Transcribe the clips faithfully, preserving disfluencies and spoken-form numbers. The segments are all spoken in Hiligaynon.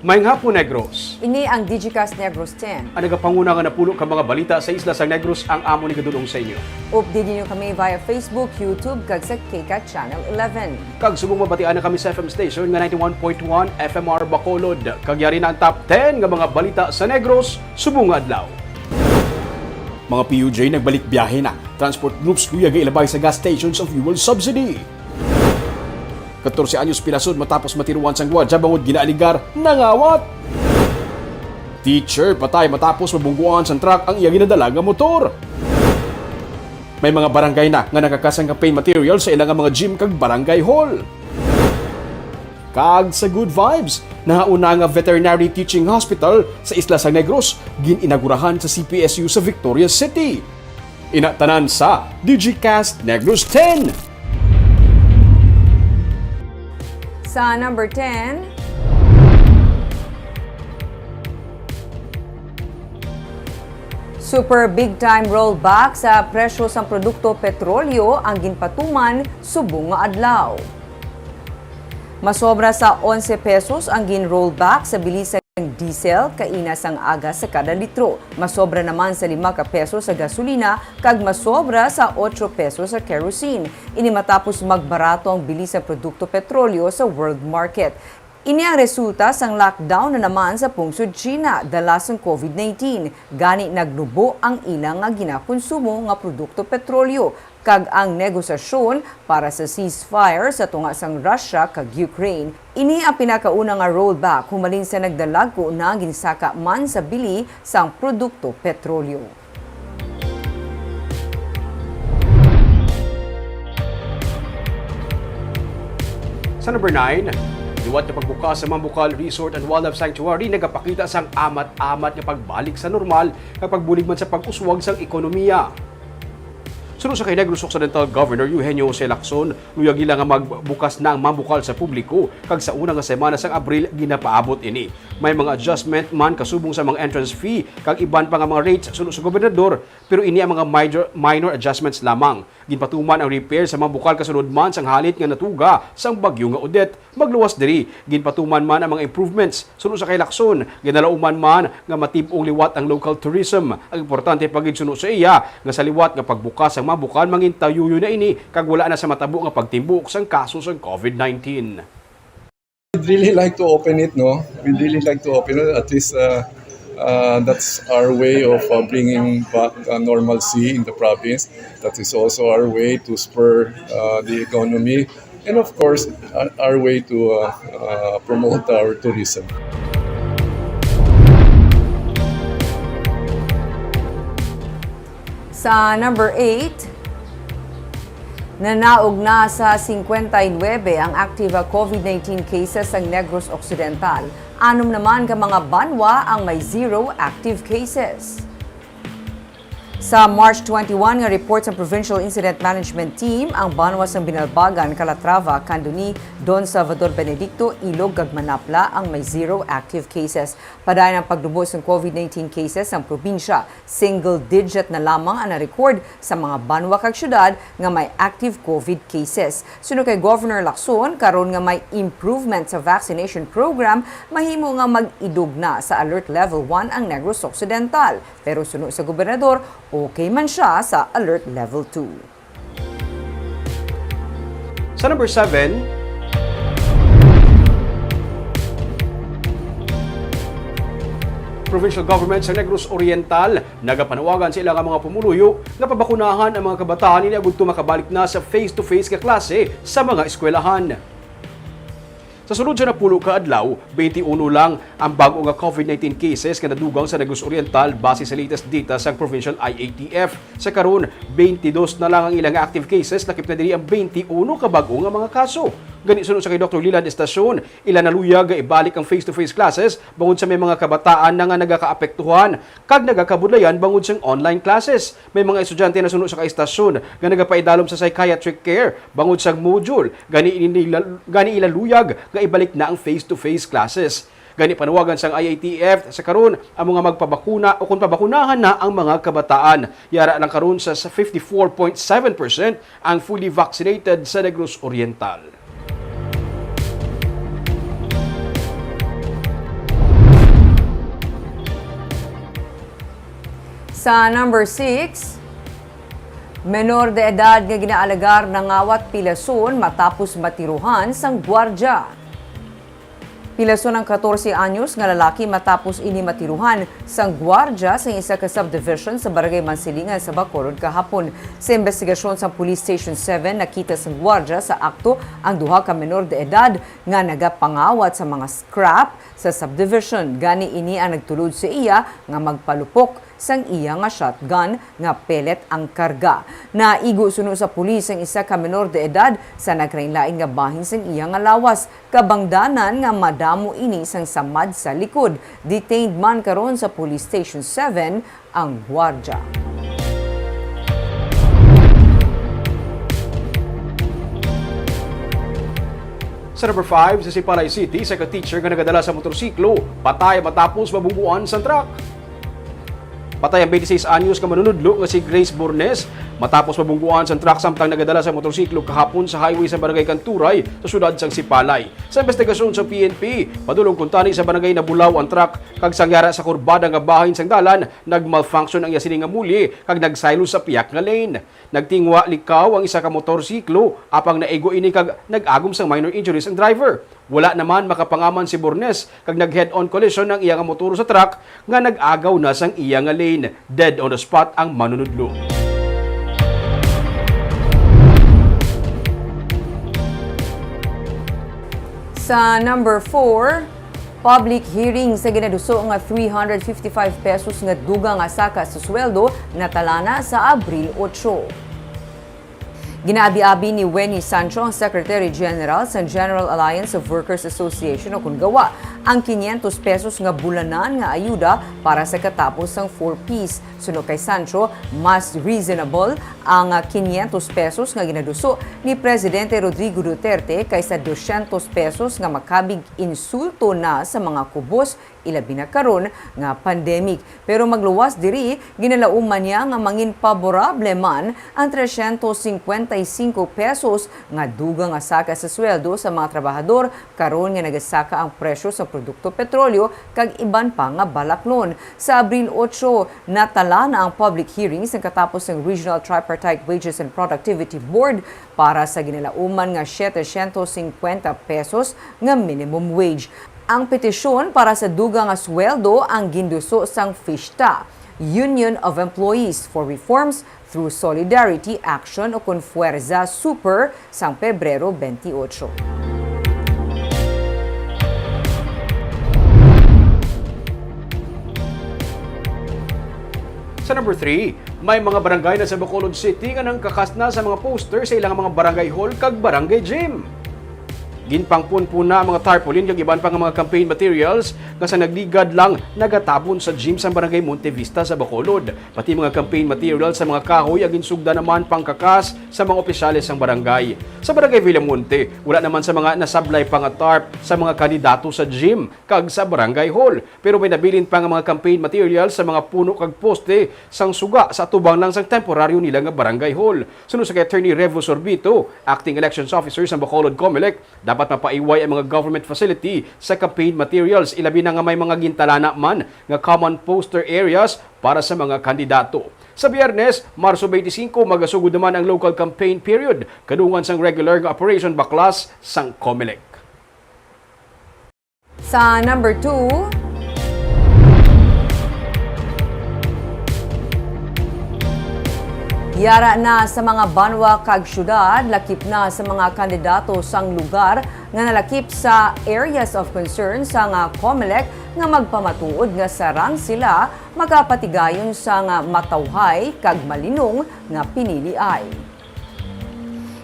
Maayong hapon, Negros. Ini ang Digicast Negros ten. Ang nagapanguna nga napulo ka mga balita sa isla sang Negros ang amon igadul-ong sa inyo. Update ninyo kami via Facebook, YouTube, kag sa KCAT Channel eleven. Kag subong mabatian na kami sa F M station nga ninety-one point one F M R Bacolod. Kag yari na ang top ten nga mga balita sa Negros subong nga adlaw. Mga P U J nagbalik biyahe na. Transport groups luyag nga ilabay sa gas stations ang fuel subsidy. Katorse anyos pilasod matapos matiruan sang gwardiya bangod ginaaligar nangawat. Teacher patay matapos mabungguan sang truck ang iya ginadala nga motor. May mga barangay na nga nakakasang campaign material sa ila nga mga gym kag barangay hall. Kag sa good vibes, nahauna nga veterinary teaching hospital sa isla sang Negros, gin-inagurahan sa C P S U sa Victoria City. Ina tanan sa Digicast Negros ten. Sa number ten, super big time rollback sa presyo sang produkto petrolyo ang ginpatuman subong nga adlaw. Masobra sa onse pesos ang gin-rollback sa bili sang diesel kaina sang aga sa kada litro. Masobra naman sa lima ka pesos sa gasolina kag masobra sa otso pesos sa kerosene. Ini matapos magbarato ang bili sa produkto petrolyo sa world market. Ini ang resulta sang lockdown na naman sa pungsod China dala sang covid nineteen, gani nagnubo ang ila nga ginakonsumo nga produkto petrolyo, kag ang negosasyon para sa ceasefire sa tunga sang Russia kag Ukraine. Ini ang pinakauna nga rollback humalin sa nagdalagko na ang ginsaka man sa bili sang produkto petrolyo. Sa number nine, liwat nga pagbukas sa Mambukal Resort and Wildlife Sanctuary nagapakita sang amat-amat nga pagbalik sa normal nga pagbulig man sa pag-uswag sang ekonomiya. Suno sa kay Negros Occidental Governor Eugenio Jose Lacson, luyag nila nga magbukas na ang Mambukal sa publiko, kag sa una nga semana sang Abril ginapaabot ini. May mga adjustment man kasubong sa mga entrance fee kag iban pa nga mga rates suno sa gobernador, pero ini ang mga major, minor adjustments lamang. Ginpatuman ang repair sa Mambukal kasunod man sang halit nga natuga sang Bagyo nga Odette. Magluwas diri, ginpatuman man ang mga improvements. Suno sa kay Lacson, ginalauman man nga matib-ong liwat ang local tourism. Ang importante pa gid suno sa iya nga sa liwat nga pagbukas sang Mambukal, mangintayuyo na ini kag wala na sa matabo nga pagtimbuok sang kaso sang covid nineteen. We'd really like to open it, no? We'd really like to open it. At least uh, uh, that's our way of uh, bringing back uh, normalcy in the province. That is also our way to spur uh, the economy. And of course, our, our way to uh, uh, promote our tourism. Sa number eight, nanaog na sa singkwenta y nuebe ang active covid nineteen cases sa Negros Occidental. Anom naman ka mga banwa ang may zero active cases. Sa March twenty-one nga report sa Provincial Incident Management Team, ang banwa sang Binalbagan, Calatrava, Candoni, Don Salvador Benedicto, Ilog, kag Manapla ang may zero active cases. Padayon ang pagnubo sang covid nineteen cases sang probinsya. Single digit na lamang ang na-record sa mga banwa kag syudad nga may active covid cases. Suno kay Governor Lacson, karon nga may improvement sa vaccination program, mahimo nga mag-idog na sa Alert Level one ang Negros Occidental. Pero suno sa gobernador, okay man siya sa Alert Level two. Sa number seven, Provincial Government sa Negros Oriental nagapanawagan sa ila nga mga pumuluyo nga pabakunahan ang mga kabataan ini agud to makabalik na sa face-to-face nga klase sa mga eskwelahan. Sa sulod sa napulo ka adlaw, twenty-one lang ang bag-o nga covid nineteen cases nga nadugang sa Negros Oriental base sa latest data sang Provincial I A T F. Sa karon, twenty-dos na lang ang ilang active cases, lakip na diri ang twenty-one ka bag-o nga mga kaso. Gani, suno sa kay Doktor Leland Estacion, ila naluyag nga ibalik ang face-to-face classes bangod sa may mga kabataan na nga nagakaapektuhan kag nagakabudlayan bangod sang online classes. May mga estudyante na suno sa kaistasyon nga nagapaidalom sa psychiatric care bangod sang module, gani ila, gani ila luyag nga ibalik na ang face-to-face classes. Gani, panawagan sang I A T F sa karon ang mga magpabakuna o kon pabakunahan na ang mga kabataan. Yara lang karon sa, sa fifty-four point seven percent ang fully vaccinated sa Negros Oriental. Sa number six, menor de edad nga ginaalagar nangawat pilason matapos matiruhan sang gwardya. Pilason ang katorse anyos nga lalaki matapos ini matiruhan sang gwardya sa isa ka subdivision sa Barangay Mansilingan sa Bacolod kahapon. Sa investigasyon sang Police Station seven, nakita sang gwardya sa akto ang duha ka menor de edad nga nagapangawat sa mga scrap sa subdivision. Gani ini ang nagtulod sa iya nga magpalupok sang iya nga shotgun nga pellet ang karga. Naigo suno sa pulis ang isa ka menor de edad sa naglainlain nga bahin sang iya nga lawas. Kabangdanan nga madamo ini sang samad sa likod. Detained man karon sa Police Station seven ang gwardya. Sa number five, sa Sipalay City, isa ka teacher nga nagadala sa motorsiklo patay matapos mabungguan sang truck. Patay ang twenty-six anyos nga manunudlo nga si Grace Bornes matapos mabungguan sang truck samtang nagadala sa motorsiklo kahapon sa highway sa Barangay Kanturay sa siyudad sang Sipalay. Sa investigasyon sa P N P, padulong kuntani sa barangay nabulaw ang truck kag sang yara sa kurbada nga bahin sang dalan, nag-malfunction ang iya sini nga mulye kag nagsaylo sa piyak nga lane. Nagtinguha likaw ang isa ka motorsiklo, apang naigo ini kag nag-agom sang minor injuries ang driver. Wala naman makapangaman si Bornes kag nag-head-on collision ang iya nga motor sa truck nga nag-agaw na sang iya nga lane. Dead on the spot ang manunudlo. Sa number four, public hearing sa ginaduso nga three hundred fifty-five pesos nga dugang nga saka sa sweldo natalana sa Abril otso. Ginaabi-abi ni Wenny Sancho, ang Secretary General sang General Alliance of Workers Association, o kon gawa, ang quinientos pesos nga bulanan nga ayuda para sa katapos sang four Ps. Suno kay Sancho, mas reasonable ang, ah, quinientos pesos nga ginaduso ni Presidente Rodrigo Duterte kaysa dosyentos pesos nga makabig insulto na sa mga kubos, ilabi na karon nga pandemic. Pero magluwas diri, ginalauman niya nga mangin paborable man ang trescientos cincuenta y cinco pesos nga dugang nga saka sa sweldo sa mga trabahador karon nga nagasaka ang presyo sa produkto petrolyo kag iban pa nga balaklon. Sa Abril otso, natalana ang public hearing sang katapos sang Regional Tripartite Wages and Productivity Board para sa ginalauman nga setecientos cincuenta pesos nga minimum wage. Ang petisyon para sa dugang nga sweldo ang ginduso sang FISTA, Union of Employees for Reforms Through Solidarity Action, o kon Fuerza Super, sang Pebrero twenty-eight. Sa number three, may mga barangay na sa Bacolod City nga nangkakas na sa mga poster sa ilang mga barangay hall kag barangay gym. Ginpangpunpuna ang mga tarpaulin kag iban pa nga mga campaign materials nga sa nagligad lang nagatabon sa gym sang Barangay Monte Vista sa Bacolod. Pati mga campaign materials sa mga kahoy ang ginsugdan naman pangkakas sa mga opisyales sang barangay. Sa Barangay Villamonte, wala naman sa mga nasablay pa nga tarp sa mga kandidato sa gym kag sa barangay hall. Pero may nabilin pa nga mga campaign materials sa mga puno kag poste sang suga sa atubang lang sang temporaryo nila nga barangay hall. Suno sa kay Attorney Revo Sorbito, Acting Elections Officer sang Bacolod Comelec, dapat mapaiway ang mga government facility sa campaign materials, ilabi na nga may mga gintalana man nga common poster areas para sa mga kandidato. Sa Biyernes, Marso twenty-five, magasugod naman ang local campaign period, kadungan sang regular nga operation baklas sang Comelec. Sa number two, yara na sa mga banwa kag syudad, lakip na sa mga kandidato sang lugar nga nalakip sa areas of concern sang Comelec nga magpamatuod nga sarang sila makapatigayon sang matawhay kag malinong nga piniliay.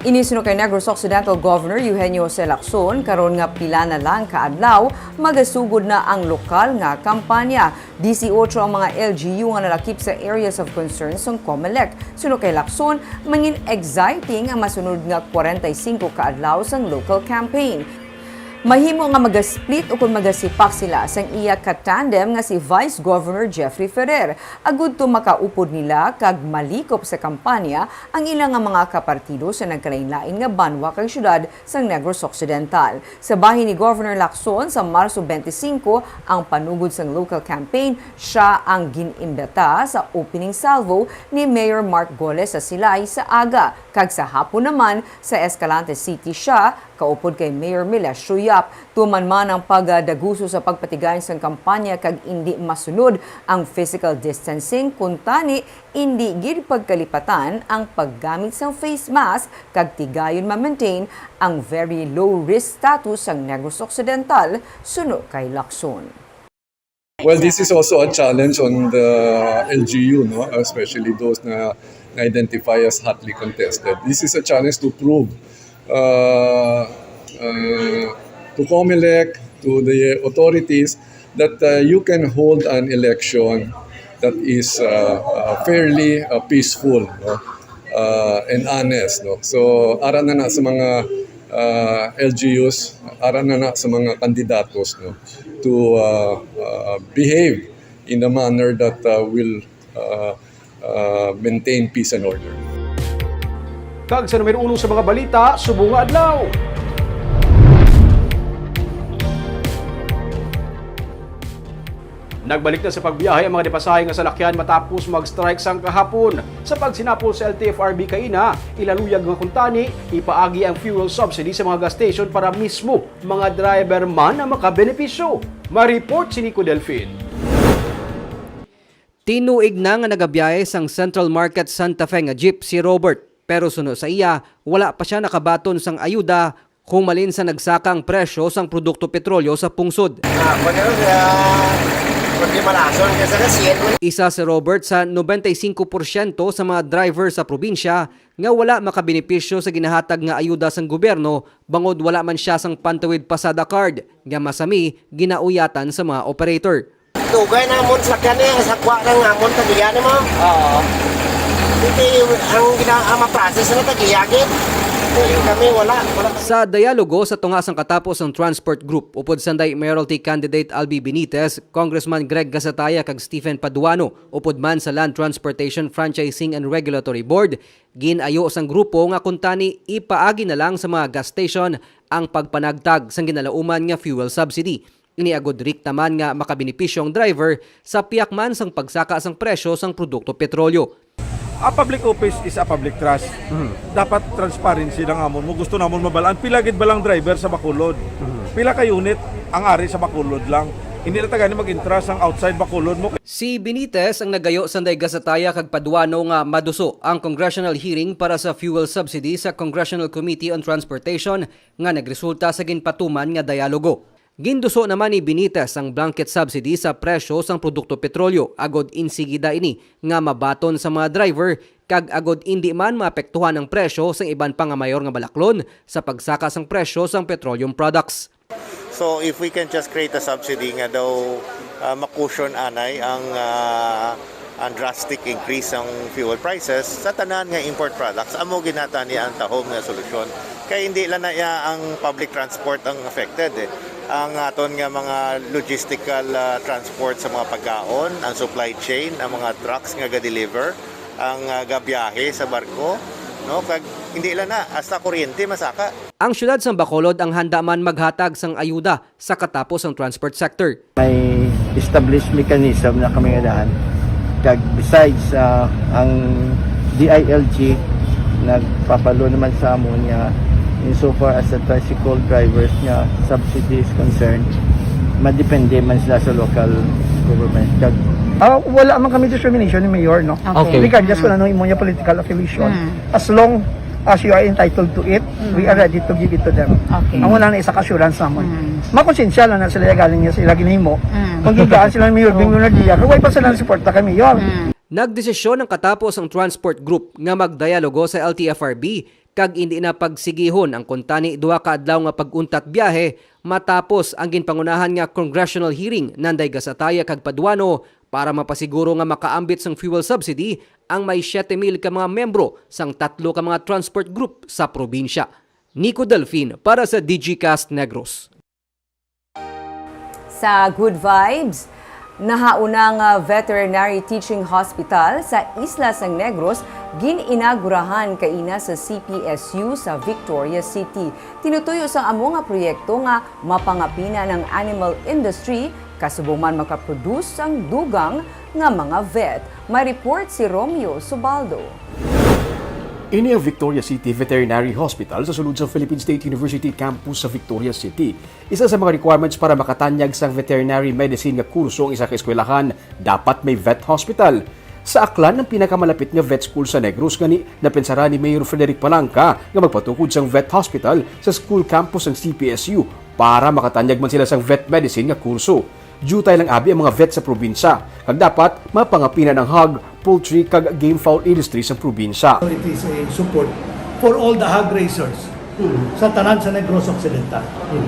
Ini suno kay Negros Occidental Governor Eugenio Jose Lacson, karon nga pila na lang ka adlaw magasugod na ang lokal nga kampanya. Dieciocho ang mga L G U nga nalakip sa areas of concern sang Comelec. Suno kay Lacson, mangin exciting ang masunod nga kwarenta y singko ka adlaw sang local campaign. Mahimo nga magasplit ukon magasipak sila sang iya ka-tandem nga si Vice Governor Jeffrey Ferrer, agud to makaupod nila kag malikop sa kampanya ang ila nga mga kapartido sa nagkalainlain nga banwa kag syudad sang Negros Occidental. Sa bahin ni Governor Lacson sa Marso twenty-five ang panugod sang local campaign, siya ang gin-imbita sa opening salvo ni Mayor Mark Goles sa Silay sa aga, kag sa hapon naman sa Escalante City siya kaupod kay Mayor Melesio Yap. Tuman man ang pagdaguso sa pagpatigayon sang kampanya kag indi masunod ang physical distancing, kuntani indi gid pagkalipatan ang paggamit sang face mask kag tigayon ma-maintain ang very low risk status sang Negros Occidental, suno kay Lacson. Well, this is also a challenge on the L G U, no? Especially those na na-identify as hotly contested. This is a challenge to prove uh, uh, to COMELEC, to the authorities, that uh, you can hold an election that is uh, uh, fairly uh, peaceful, no? Uh, and honest, no? So, ara na na sa mga uh, L G Us, ara na na sa mga kandidatos, no, to uh, uh, behave in a manner that uh, will uh, uh, maintain peace and order. Kag sa numero uno sa mga balita subong nga adlaw. Nagbalik na sa pagbiyahe ang mga nipasahe nga salakyan matapos mag-strike sang kahapon. Sa pagsinapol sa L T F R B kaina, ilaluyag nga kuntani ipaagi ang fuel subsidy sa mga gas station para mismo mga driver man ang makabenepisyo. May report si Nico Delfin. Tinuig na nga nagabiyahe sang Central Market Santa Fe nga jeep si Robert, pero suno sa iya, wala pa sia nakabaton sang ayuda humalin sa nagsaka ang presyo sang produkto petrolyo sa pungsod. Ah, pwede rin, ah, pwede malason kasi sa siyete. Isa si Robert sa nobenta y singko porsyento sa mga driver sa probinsya nga wala makabenepisyo sa ginahatag nga ayuda sang gobyerno bangod wala man sia sang Pantawid Pasada card nga masami ginauyatan sa mga operator. Dugay na amon sakyan eh, ang sakwa lang amon tagiya nimo. Oo. Hindi ang gina ang maprocess na tagiya gid. Kami wala, wala. Sa dialogo sa tunga sang katapos sang Transport Group upod sanday mayoralty candidate Albi Benitez, Congressman Greg Gasataya kag Stephen Paduano upod man sa Land Transportation Franchising and Regulatory Board, gin-ayo sang grupo nga kuntani ipaagi na lang sa mga gas station ang pagpanagtag sang ginalauman nga fuel subsidy. Ini agod rikta man nga makabenepisyo ang driver sa piyak man sang pagsaka sang presyo sang produkto petrolyo. A public office is a public trust. Dapat transparency lang amon mo. Gusto namon mabal-an pila gid ba lang driver sa Bacolod. Pila ka unit ang ari sa Bacolod lang. Hindi na tagani mag-entra sang outside Bacolod mo. Si Benitez ang nagayo sanday gasataya kag paduano nga maduso ang congressional hearing para sa fuel subsidy sa Congressional Committee on Transportation nga nagresulta sa ginpatuman nga dialogo. Ginduso naman ni Benitez ang blanket subsidy sa presyo sang produkto petrolyo agod insigida ini nga mabaton sa mga driver kag agod indi man maapektuhan ang presyo sang iban pa nga mayor nga balaklon sa pagsaka sang presyo sang petroleum products. So if we can just create a subsidy nga daw uh, makusyon anay ang uh, ang drastic increase sang fuel prices sa tanan nga import products, amo ginata niya ang tahom nga solusyon. Kay hindi lang na iya ang public transport ang affected eh. Ang aton nga mga logistical uh, transport sa mga pagkaon, ang supply chain, ang mga trucks nga ga-deliver, ang uh, gabiyahe sa barko, no? Kag hindi lang na, hasta kuryente masaka. Ang siyudad sang Bacolod ang handa man maghatag sang ayuda sa katapos ang transport sector. May established mechanism na kami nga daan. Kag besides, ah, ang D I L G nagpapalo naman sa amon nga insofar as the tricycle drivers nga subsidy is concerned, madepende man sila sa local government. Kag ah, wala man kami discrimination ni Mayor, no? Okay. Regardless kung ano imo niya political affiliation. As long as you are entitled to it, we are ready to give it to them. Okay. Amo na isa ka assurance namon. Makonsensya lang na sila galing niya sila ginhimo. Kung gigaan sila ni Mayor Bing Lunardia, kay way pa sila nasuporta kay Mayor. Nagdesisyon ang katapos ang Transport Group nga magdialogo sa L T F R B kag indi na pagsigihon ang kuntani duha ka adlaw nga pag-untat biyahe matapos ang ginpangunahan nga congressional hearing nanday gasataya kag paduano para mapasiguro nga makaambit sang fuel subsidy ang may siyete mil ka mga miyembro sang tatlo ka mga transport group sa probinsya. Nico Delfin para sa Digicast Negros. Sa Good Vibes, nahauna nga veterinary teaching hospital sa isla sang Negros gin-inagurahan kaina sa C P S U sa Victoria City. Tinutuyo sang amo nga proyekto nga mapangapina ang animal industry kasubong man makaproduce sang dugang nga mga vet. May report si Romeo Subaldo. Ini ang Victoria City Veterinary Hospital sa sulod sa Philippine State University Campus sa Victoria City. Isa sa mga requirements para makatanyag sang veterinary medicine nga kurso ang isa ka eskwelahan, dapat may vet hospital. Sa Aklan ang pinakamalapit nga vet school sa Negros, gani napensara ni Mayor Frederick Palanca nga magpatukod sang vet hospital sa school campus sang C P S U para makatanyag man sila sang vet medicine nga kurso. Diutay lang abi ang mga vet sa probinsya, kag dapat mapangapina ang hog, poultry, kag game fowl industry sa probinsya. It is a support for all the hog raisers sa tanan sa Negros Occidental,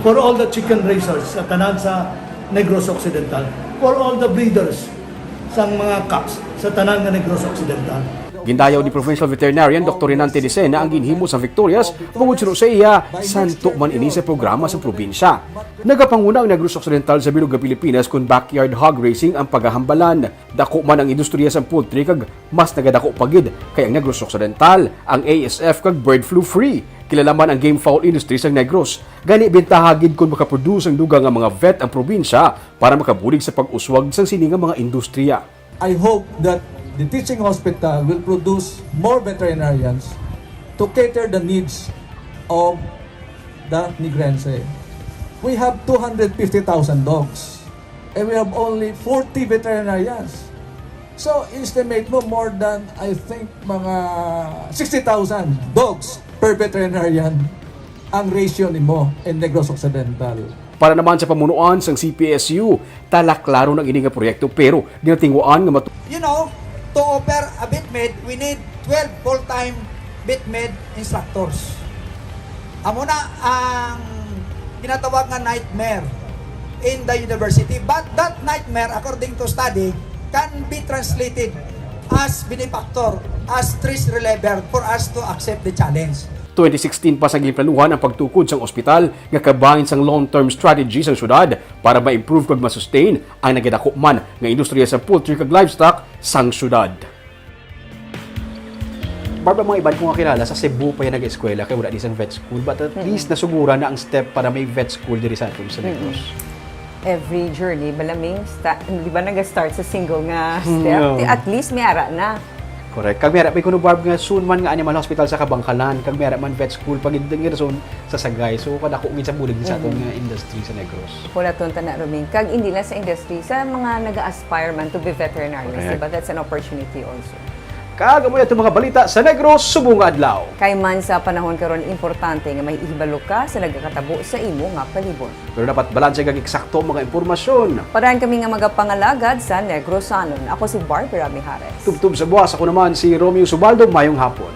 for all the chicken raisers sa tanan sa Negros Occidental, for all the breeders sang mga cocks sa tanan nga Negros Occidental. Gindayaw ni Provincial Veterinarian Doctor Renante Dicena ang ginhimo sa Victorias bangod suno sa iya, santo man ini sa programa sa probinsya. Nagapanguna ang Negros Occidental sa bilog nga Pilipinas kon backyard hog raising ang pagahambalan. Dako man ang industriya sang poultry kag mas nagadako pa gid kay ang Negros Occidental, ang A S F kag bird flu free. Kilala man ang game fowl industry sang Negros. Gani, bintaha gid kon makaproduce ang dugang nga mga vet ang probinsya para makabulig sa pag-uswag sang sini nga mga industriya. I hope that the teaching hospital will produce more veterinarians to cater the needs of the Negrense. We have two hundred fifty thousand dogs, and we have only forty veterinarians. So, estimate mo more than, I think, mga sixty thousand dogs per veterinarian ang ratio nimo in Negros Occidental. Para naman sa pamunuan sang C P S U, tala klaro na ini nga proyekto, pero ginatinguan nga matu- You know, to offer a vet med, we need twelve full-time vet med instructors. Amo na ang ginatawag nga nightmare in the university. But that nightmare, according to study, can be translated as benefactor, as stress reliever for us to accept the challenge. Twenty sixteen pa sang ginplanuhan ang pagtukod sang ospital nga kabahin sang long-term strategy sang syudad para ma-improve kag ma-sustain ang nagadako man nga industriya sa poultry kag livestock sang syudad. Barb, ang mga iban ko nga kilala sa Cebu pa yan nag-eskwela kay wala di sang vet school, but at Mm-mm. least nasuguran na ang step para may vet school diri sa aton sa Mm-mm. Negros. Every journey, malaming, sta-, di ba, nag-start sa single nga Mm, step? no. Ti-, at least, may ara na. Correct. Kag may ara pa kuno, Barb, nga soon man nga animal hospital sa Kabankalan, kag may ara man vet school pa gid nga rason sa Sagay. So, kadako gid sa bulig sa aton Mm. nga industry sa Negros. Hulaton ta na, Roming. Kag hindi lang sa industry, sa mga nag-aspire man to be veterinarians, Correct. di ba? That's an opportunity also. Kag amo ato mga balita sa Negros subong nga adlaw. Kay man sa panahon karon, importante nga may ihibalo ka sa nagakatabo sa imo nga palibot. Pero dapat balanse kag eksakto ang mga impormasyon. Parahan kami nga magapangalagad sa Negrosanon. Ako si Barbara Mijares. Tubtob sa buwas, ako naman si Romeo Subaldo. Mayong hapon.